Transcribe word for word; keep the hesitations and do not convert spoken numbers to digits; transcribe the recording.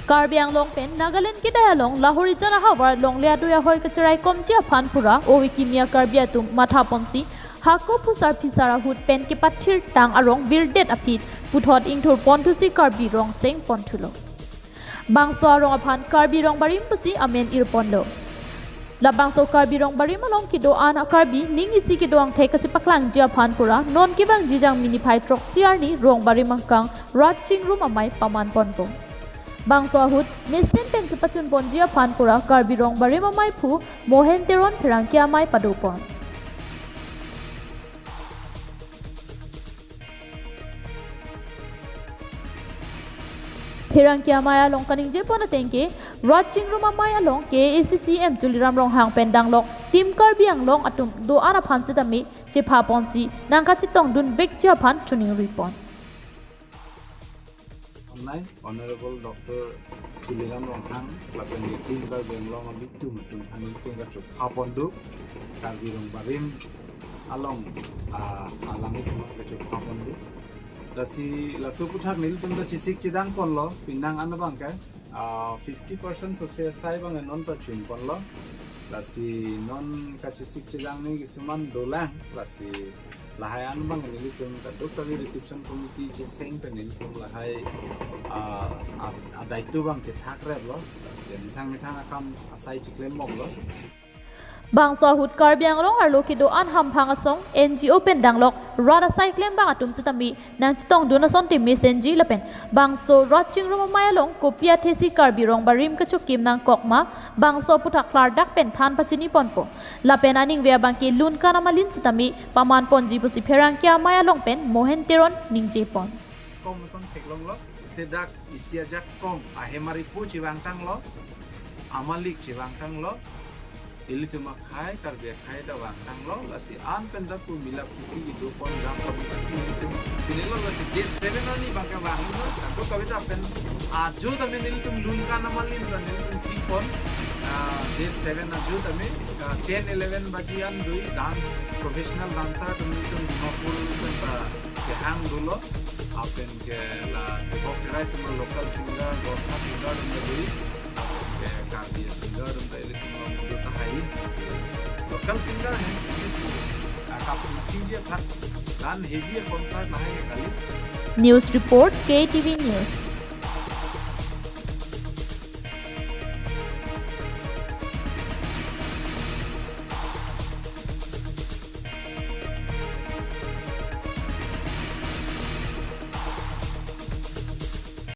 Karbi Anglong pen Nagaland kedai along Lahorijan ahavar longle adui ahoi kacheraikomji aphan pura ove kimi a-Karbi atum mathaponsi hako phusar phisar ahut pen kepathirtang arong virdet aphi puthot ingthurponthusi Karbi rong sengponthulo. Bangso arong aphan Karbi Rongbarim pusi amen irponlo. Labangso Karbi Rongbarim along kedo-an a-Karbi ning isi kedo angthek kachepaklangji aphan pura non kevangji Jangmi niphai throksi arni Rongbarim angkang rat chingrum amei pamanponpo. Bangso ahut mesen pen kepachunponji aphan pura Karbi Rongbarim ameiphu Mohen Teron pherangke amei padopon. Pherangke amei along kaningjepon ateng ke, rat chingrum amei along K A A C C M Tuliram Ronghang pen danglok Team Karbi Anglong atum do-an aphan sitame chephaponsi nangkachetongdunvekji aphan chiningripon. Online, Honorable Doctor Tuliram Ronghang, lapen Team Karbi Anglong abitum atum aphan nelitum kachephapondu, Karbi Rongbarim along, ah, alang itum kachephapondu. Lasi laso aputhak nelitum ta chesik chedangponlo, penang an abang ke, ah, fifty percent sose asai abang non pachunponlo. Lasi non kachesik chedang ni kisuman dolang, lasi lahai an abang nelitum kadokave reception committee cheseng pen nelitum lahai, ah, a, adaito abang chethak replo. Lasi methang methang akam asai cheklem moklo. Bangso ahut Karbi Anglong arlo kedo-an hamphang asong N G O pen danglok rat asai klembang atum sitame nangchetongdun asonte mesenji lapen bangso rat chingrum amei along kopi athesi Karbi Rongbarim kachokim nangkok ma, bangso aputhak klardak pen than pachiniponpo. Lapen aningve abang ke lunkan amalin sitame pamanponji pusi pherangke amei along pen Mohen Teron ningjepon. Kom ason theklonglo, te dak isi ajak kom, ahemari po chevangtanglo, amalik chevangtanglo, ilitum akhei, Karbi akhei ta vangtanglo, lasi an pen dak pu milap kipi idopon dapon lasi ilitum pinilo lasi date seven arni abang ke vanglo, kadokave ta pen ajo tame nelitum lunkan amalin ta nelitum thikpon, ah, date seven ajo tame, ah, ten eleven baji an dui dance, professional dancer atum nelitum Dimapur pen ta kehang dolo, lapen ke la tebok kerai atum local singer, Gorkha singer atum ta dui, lapen ke Karbi singer atum ta ilitum along mudu tahai. Local singer he, ilitum, ah, kapungtingji aphan, dan heavy concert lahai kali. News report, K T V News.